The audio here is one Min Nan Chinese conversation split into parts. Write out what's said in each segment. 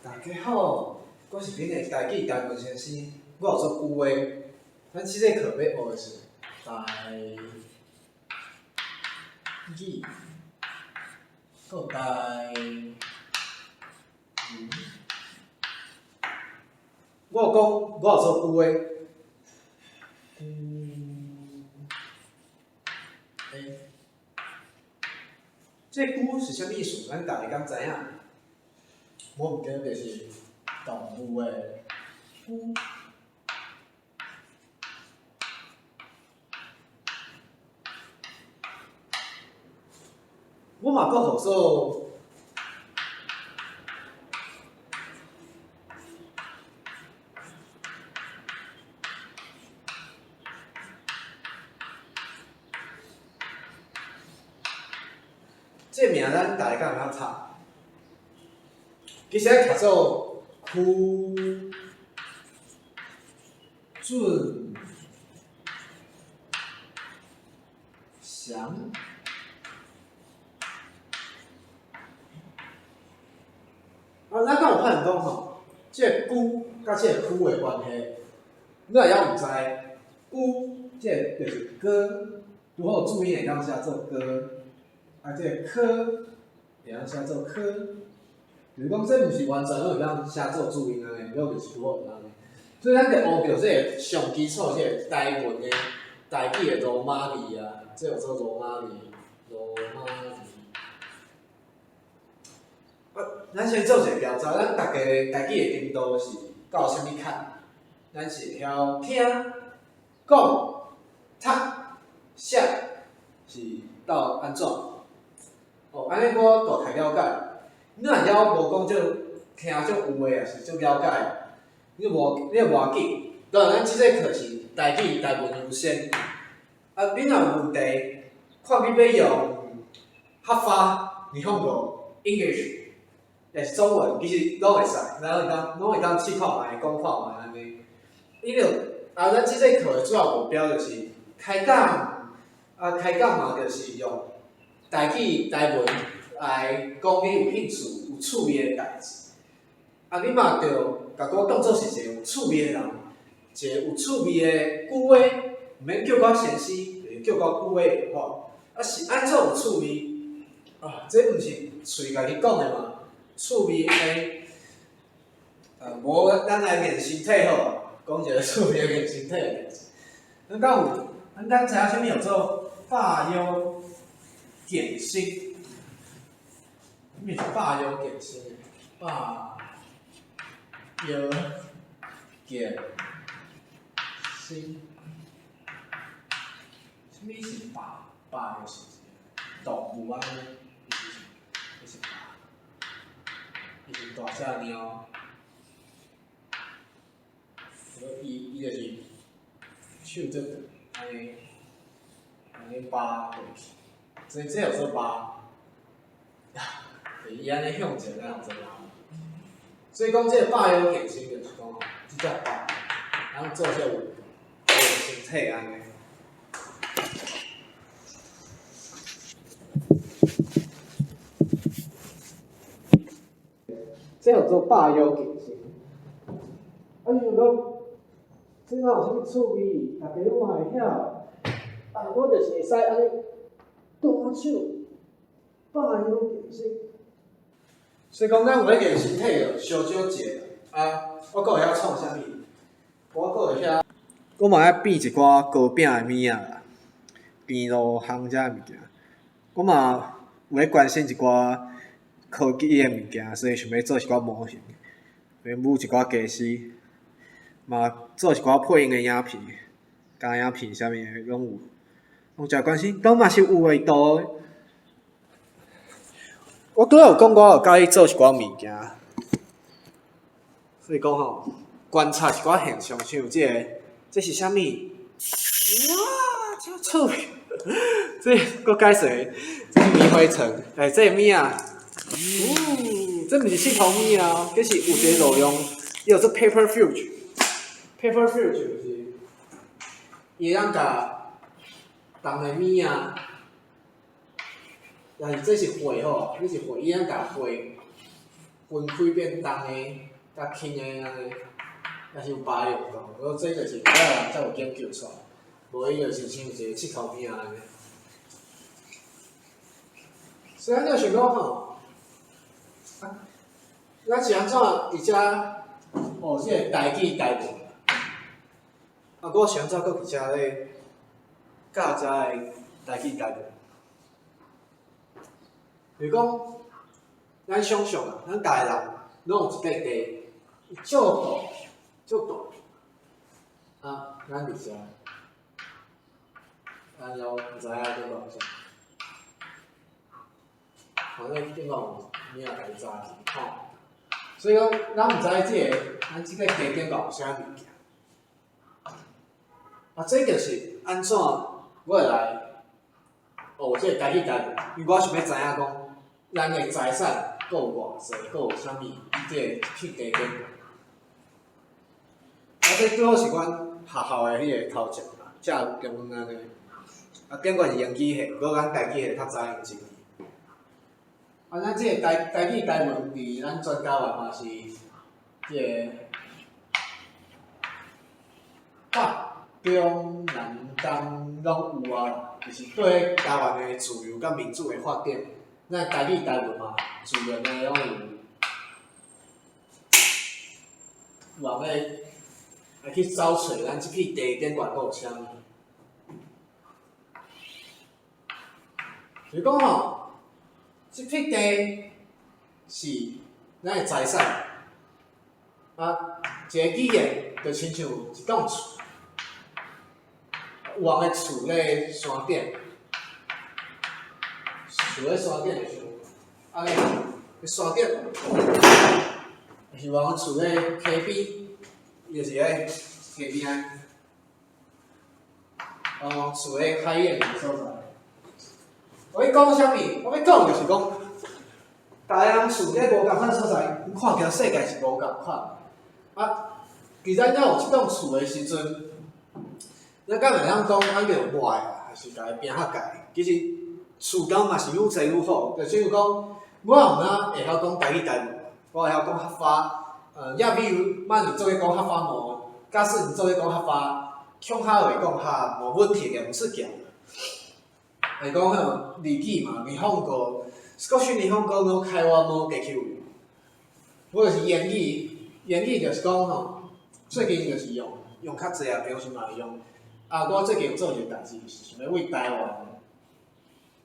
大家好，我是恁的台语台文先生，我号做久话。咱这节课欲学的是台语，阁台文。我讲我号做久话，久话。这个久是啥物意思？咱逐个敢知影？我毋记就是动物的龟。我嘛阁号做，这个名咱逐个敢会晓读？其实爱读做区俊祥。啊，咱敢有发现讲吼，这个龟佮这个区的关系，你若犹毋知，龟这个就是哥，拄好注音会当写做哥，啊，这个科会当写做科，就是讲这毋是完全拢会当写做注音按呢，了就是拄好按呢。所以咱著学著这个上基础这个台文的台语的罗马字啊，这叫做罗马字，罗马字。啊，咱先做一个调查，咱逐家台语的程度是到啥物坎？咱是会晓听、讲、读、写，是到按怎？哦，按呢我大概了解。你若犹无讲足听足有的，抑是足了解，你无要紧。当然，咱这节课是台语台文优先。啊，你若有问题，看你欲用客家、你用无 English，抑是中文，其实拢会使，咱拢会当试看觅，讲看觅按呢。因为啊，咱这节课的主要目标就是开讲，啊，开讲嘛，就是用台语台文来讲你有兴趣、有趣味的代志。啊，你嘛著共我当做是一个有趣味的人，一个有趣味的久话，毋免叫我先生，就是叫我久话就好。啊，是按怎有趣味？啊，这毋是喙家己讲的嘛？趣味的，无咱来练身体好，讲一个趣味练身体的代志。咱敢有？咱敢知影啥物叫做百腰健身？啥物是百腰健身？百腰健身？啥物是百？百就是动物按呢？伊是百，伊是大只猫。伊就是手足按呢，按呢扒过去，所以这叫做扒。伊按呢向前，才叫做扒。所以讲这个百腰健身就是讲吼，这只百，咱做这个运动，练身体按呢。这叫做百腰健身。啊，想讲，这哪有啥物趣味？逐家拢嘛会晓。啊，我就是会使按呢，大手百腰健身。所以讲，咱有咧练身体，就小少者啊，我阁会晓创啥物？我阁会晓，我嘛爱变一寡糕饼的物仔啦，甜露烘这物件。我嘛有咧关心一寡科技的物件，所以想欲做一寡模型，欲舞一寡家私，嘛做一寡配音的影片、加影片啥物的拢有，拢诚关心，拢嘛是有画图的。我拄仔有讲，我有佮意做一寡物件，所以讲吼，观察一寡现象，像这个，这是啥物？哇，真趣味！这阁解说，这是棉花糖，欸，这个物仔，哦，这毋是穡头物仔，这是有一个路用，伊叫做 paperfuge，paperfuge 就是伊会当共重的物仔。但是这是火吼，这是火，伊会当共火分开变重的、佮轻的按呢，也是有包容度。不过这就是我人才有研究出来，无伊就是像一个𨑨迌物按呢。所以咱就想讲吼，啊，咱是按怎伫遮学这个台语台文？啊，我是按怎阁伫遮咧教遮的台语台文？就是讲，咱想象啊，咱逐个人拢有一块地，足大，足大。啊，咱伫遮，咱了毋知影顶悬啥。反正顶悬有物仔共伊扎去，吼。所以讲，咱毋知这个，咱这块地顶悬有啥物件。啊，这就是按怎我会来学这个台语台文，因为我想欲知影讲，咱的财产阁有偌济，阁有啥物伫这个片地顶悬。啊，这拄好是阮学校的彼个头前啦，正中央按呢。啊，顶悬是英语系，毋过咱台语系较早引进去。啊，咱这个台语台文伫咱全台湾嘛是这个北中南东拢有啊，就是对台湾的自由佮民主的发展，咱台语台文嘛，自然的拢有有人咧来去找揣咱这片地顶悬阁有啥物。就是讲吼，这片地是咱的财产，啊，一个语言就亲像一栋厝，有人的厝咧山顶，厝咧山顶就像按呢，山顶，是有人厝咧溪边，伊就是喺溪边仔，哦，厝咧海沿的所在。我欲讲啥物？我欲讲就是讲，逐个人厝咧无仝款所在，看起来世界是无仝款。啊，其实咱有这栋厝的时阵，咱敢会晓讲咱叫卖啊，还是共伊拼较悬？其实厝东嘛是愈济愈好，就亲像讲，我有影会晓讲台语台文，我会晓讲客家，也比如，咱是做伙讲客家话，假使你做伙讲客家，乡下话讲较无问题的，毋出奇。来讲彼种日语嘛，日本語，少し日本語の会話もできる。我就是英语，英语就是讲吼，最近就是用用较济啊，平常时嘛会用。啊，我最近有做一个代志，就是想欲为台湾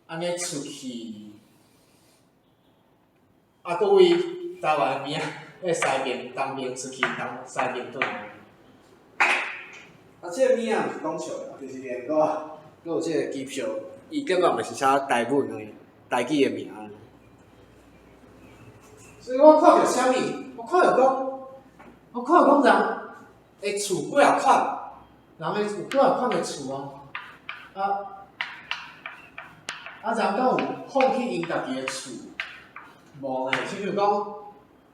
按呢出去，啊，阁为台湾边仔彼西边、东边出去，东西边转来。啊，这个物仔毋是讲笑的，就是连我阁有这个机票。伊感觉嘛是写台文的，台语的名。所以我看著啥物？我看著讲，我看著讲人的厝几若款，人的有几若款的厝啊。啊，啊，人敢有放弃𪜶家己的厝？无呢，亲像讲，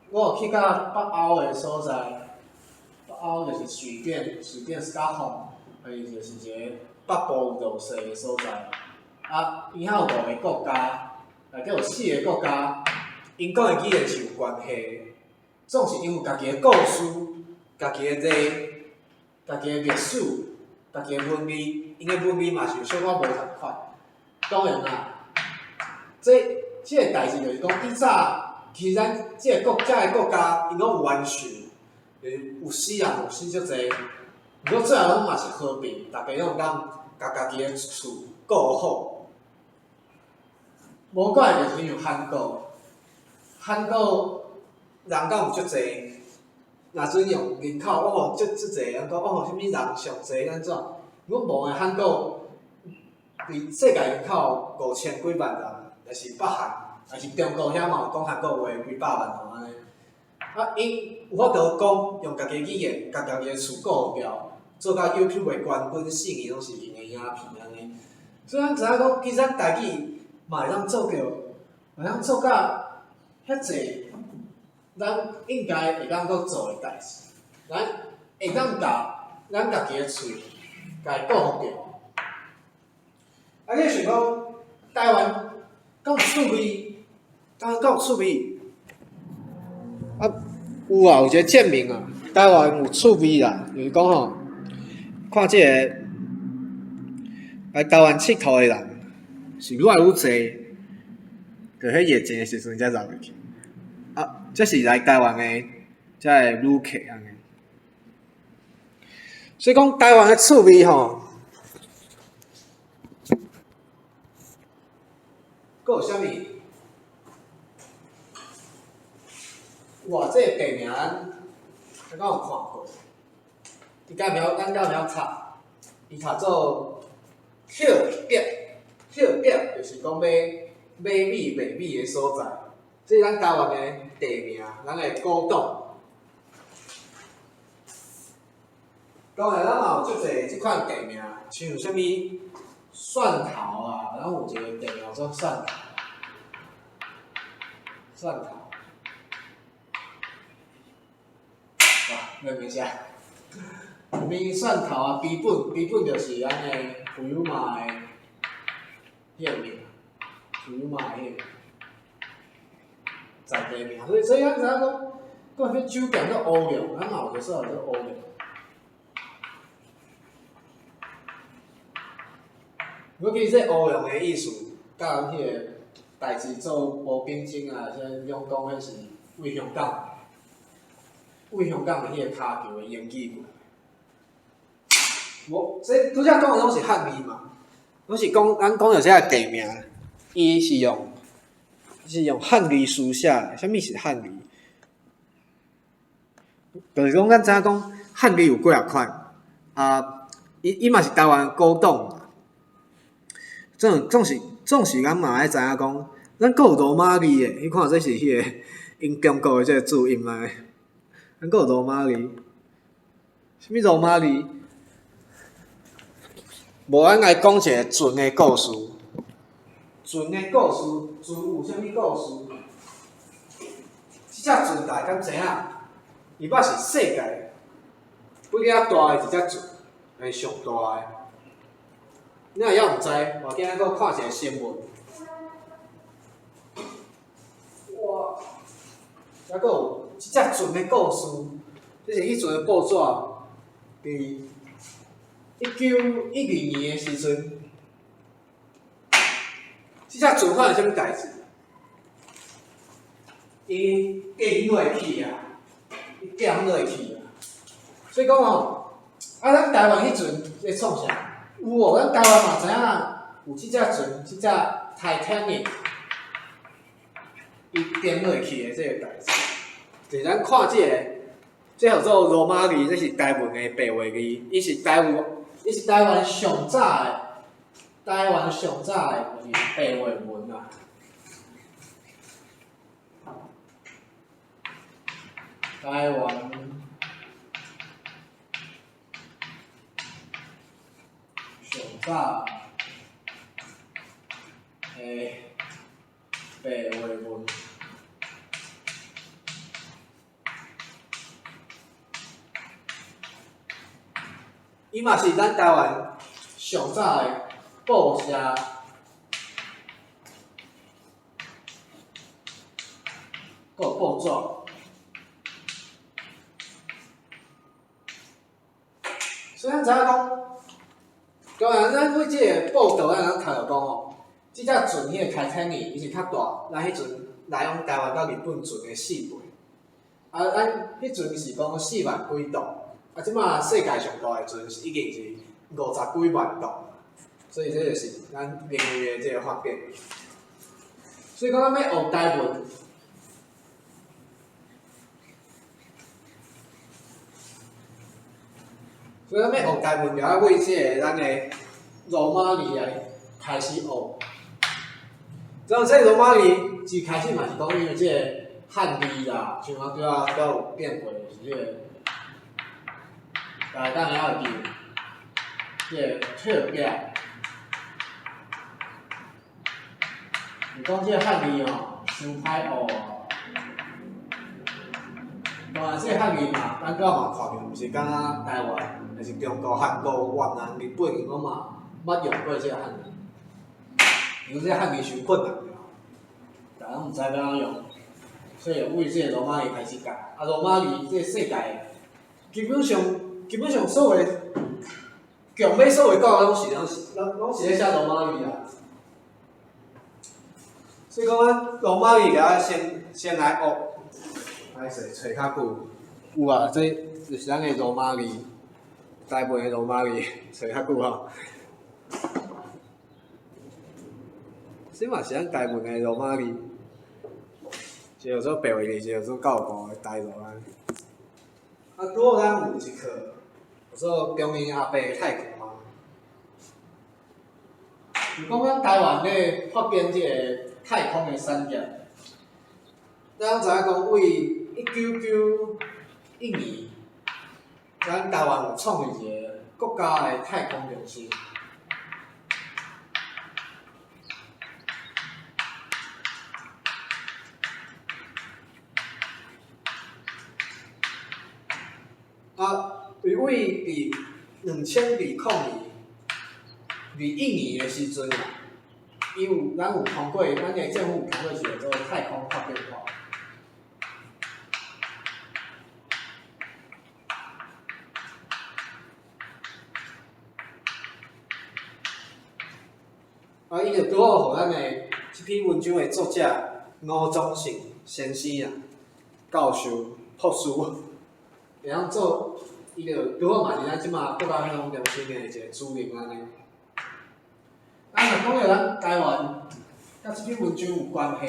我有去到北欧的所在，北欧就是瑞典，瑞典斯嘉宏，伊就是一个北部有落雪的所在。啊，𪜶遐有五个国家，内底有四个国家，𪜶讲的语言是有关系的，总是𪜶有家己的故事、家己的例、家己的历史、家己的文字，𪜶的文字嘛是有小可无仝款。当然啦，这个代志就是讲，以早其实咱这个国这个国家，𪜶拢有冤仇，就是有死人，有死足济。毋过最后拢嘛是和平，逐家拢会当共家己的厝顾好。无怪就是像韩国，韩国人敢有足济？若准用人口，哦，足足济，人讲哦，啥物人上济按怎？阮无的韩国，伫世界人口五千几万人，抑是北韩，抑是中国遐嘛有讲韩国话几百万人按呢。啊，𪜶有法度讲用家己的语言，共家己的厝顾牢，做甲 YouTube 的冠军，四年拢是𪜶的影片按呢。所以咱知影讲，其实咱台语嘛会当做著，会当做甲遐济，咱应该会当阁做的代志，咱会当共咱家己的喙，共伊顾牢。啊，你想讲，台湾敢有趣味？台湾敢有趣味？啊，有啊，有一个證明啊，台灣有趣味啦，就是講吼，看這个來台灣𨑨迌的人是愈來愈濟，就彼疫情的時陣才入去。啊，這是來台灣的遮个旅客按呢。所以講台灣的趣味吼，閣有啥物？哇，這個地名咱咱敢有看過？伊敢會曉，咱敢會曉讀？伊讀做歇壁，歇壁就是講買買米賣米的所在。這是咱台灣的地名，咱的古董。當然，咱嘛有足濟這款地名，像啥物蒜頭啊，咱有一個地名叫做蒜頭，蒜頭。哇，咩物事？啥物蒜頭啊？基本基本就是咱的朋友嘛的彼個名，朋友嘛的彼個在地名，所以咱知影講，閣有啥酒店叫烏龍，咱嘛有一個所在叫烏龍。我記這烏龍的意思，佮彼個代誌做無冰晶啊，啥兩講彼是為香港，為香港的彼個跤球的英語過來。無，這拄才講的攏是漢字嘛，攏是講咱講著這个地名，伊是用漢字書寫的。啥物是漢字？就是講咱知影講漢字有幾仔款，啊，伊嘛是台灣古董。總是咱嘛愛知影講，咱閣有羅馬字的，你看這是彼个𪜶中國的這個注音來，咱閣有羅馬字，啥物羅馬字？無，咱來講一个船的故事。船的故事，船有啥物故事？這隻船大家敢知影？伊捌是世界比較大的一隻船，還是上大的？你若猶毋知，我今仔閣看一个新聞。哇！抑閣有這隻船的故事，這是彼陣的報紙，佇1912年的時陣，這隻船發生啥物代誌？伊沉落去啊！伊沉落去啊！所以講吼，啊，咱台灣彼陣咧創啥？有哦，咱台灣嘛知影有這隻船，這隻 Titanic，伊沉落去的這个代誌。就是咱看這个，這叫做羅馬字，這是台文的白話字，伊是台灣上早的，台灣上早的就是白話文啊。台灣上早的白話文，伊嘛是咱台灣上早的報社，閣有報紙。所以咱知影講，當然，咱對這个報道，咱會當讀著講吼，這隻船彼个 Titanic 伊是較大，咱彼陣來往台灣到日本船的四倍。啊，咱彼陣是講4萬幾噸，啊，這馬世界上大的船是已經是50幾萬噸，所以這就是咱人類的這個發展。所以講，咱欲學台文，所以咱欲學台文，就愛為這個咱的羅馬字來開始學。這這羅馬字一開始嘛是講因為這個漢字啦，像啊拄仔拄仔有變過，就是這個，大家當然還會記，這個特別。是講這個漢字吼，傷歹學啊。當然，這個漢字嘛，咱拄仔嘛看著，毋是干焦台灣，抑是中國、韓國、越南、日本，𪜶攏嘛捌用過這個漢字。因為這個漢字傷困難，大家攏毋知欲按怎用。所以为這个羅馬字開始教。啊，羅馬字這个世界基本上所有強尾所有講的攏是咧寫羅馬字啊。所以講咱羅馬字共先來學，歹勢揣較久，有啊，這就是咱的羅馬字，台文的羅馬字，揣較久吼。這嘛是咱台文的羅馬字，一個叫做白話字，一個叫做教育部的台羅按呢。啊，拄好咱有一課叫做中英阿伯的太空夢。就講咱台灣咧發展這個太空的產業，咱知影講為1991年，咱台灣有創立一個國家的太空中心。啊，伊為佇2021年的時陣啊，伊有咱有通過，咱的政府有通過一個做太空發展法。啊，伊就拄好予咱的這篇文章的作者吳宗憲先生啊，教授、博士，會曉做，伊就拄好嘛是咱這馬國家太空中心的一個主任按呢。啊，若講著咱台灣佮這篇文章有關係的，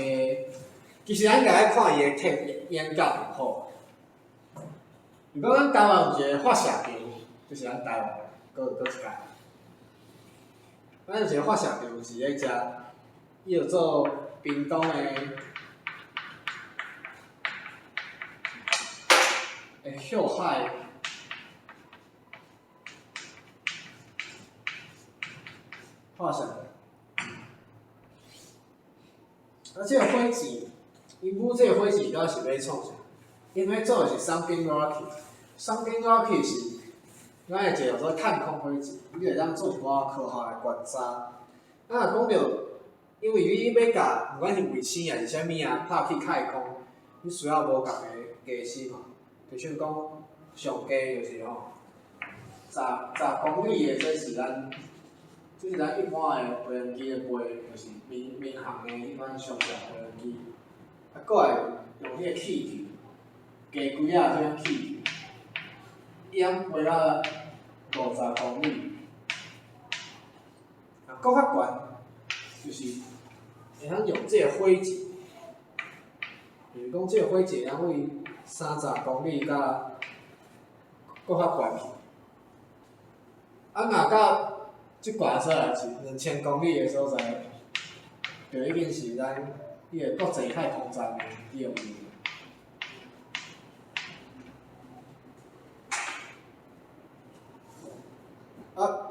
其實咱共愛看伊的冊演講就好。如果咱台灣有一個發射場，就是咱台灣，閣閣一間。咱有一個發射場是咧遮，伊叫做屏東的後海發射。啊，這個火箭，𪜶舞這個火箭到底是欲創啥？𪜶欲做的是 Sounding Rocket，Sounding Rocket 是咱的一個叫做探空火箭，你會當做一寡科學的觀察。啊，若講著，因為你欲共，毋管是衛星抑是啥物啊，拍去太空，你需要無仝的藝術嘛。就像講上低就是吼，10公里的這是咱一般的飛行機的飛，就是民航的彼款商業飛行機。啊，閣來用彼個氣球，雞胿仔這種氣球，伊通飛到50公里。啊，閣較懸，就是會通用這個火箭，就是講這個火箭會通為30公里甲閣較懸去。啊，若到這懸所在是2000公里的所在，就已經是咱彼個國際太空站的彼個位。啊，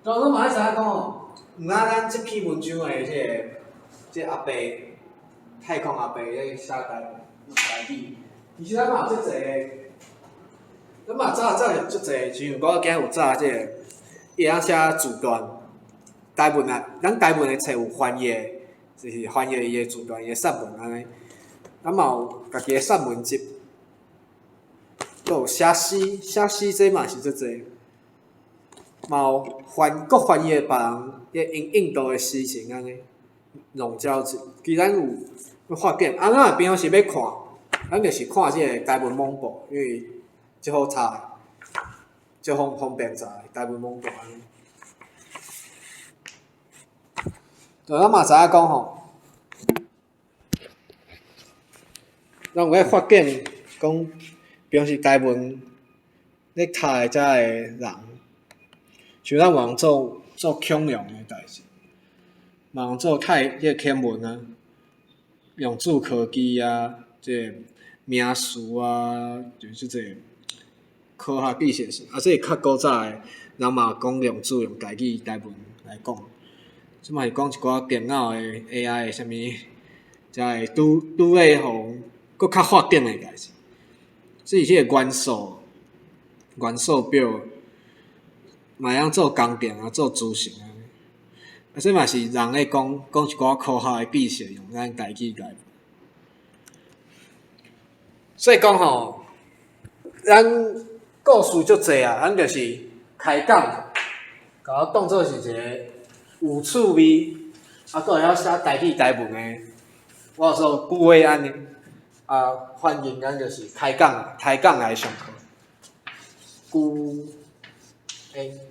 當然嘛愛知影講哦，毋但咱這篇文章的這個阿伯，太空阿伯咧寫台語，其實咱嘛有足濟個，咱嘛早早就足濟，像我今日有早這個，伊會曉寫自傳，台文啊，咱台文的冊有翻譯，就是翻譯伊的自傳、伊的散文按呢，咱嘛有家己的散文集，閣有寫詩，寫詩這嘛是足濟。嘛有翻閣翻譯別人彼印度的詩情按呢，弄交集，其實咱有發展，啊，咱若平常時欲看，咱就是看這個台文網報，因為足好查，足方便查台文網報按呢。對，咱嘛知影講吼，咱有咧發展講，平常時台文咧讀的遮个人。像咱有通做恐龍的代誌，嘛有做太這個天文啊，量子科技啊，這個名詞啊，就是這個科學知識。啊，這個較古早的人嘛講量子用台語台文來講，這嘛是講一寡電腦的 AI 的啥物，才會拄咧予閣較發展的代誌。這是彼個元素表。嘛會曉做工程啊，做資訊啊，啊，這嘛是人咧講講一寡科學的知識，用咱台語來。所以講吼，咱故事足濟啊，咱就是開講，共我當做是一個有趣味，啊，閣會曉寫台語台文的，我說久話按呢，啊，歡迎咱就是開講，開講來上課。久欸。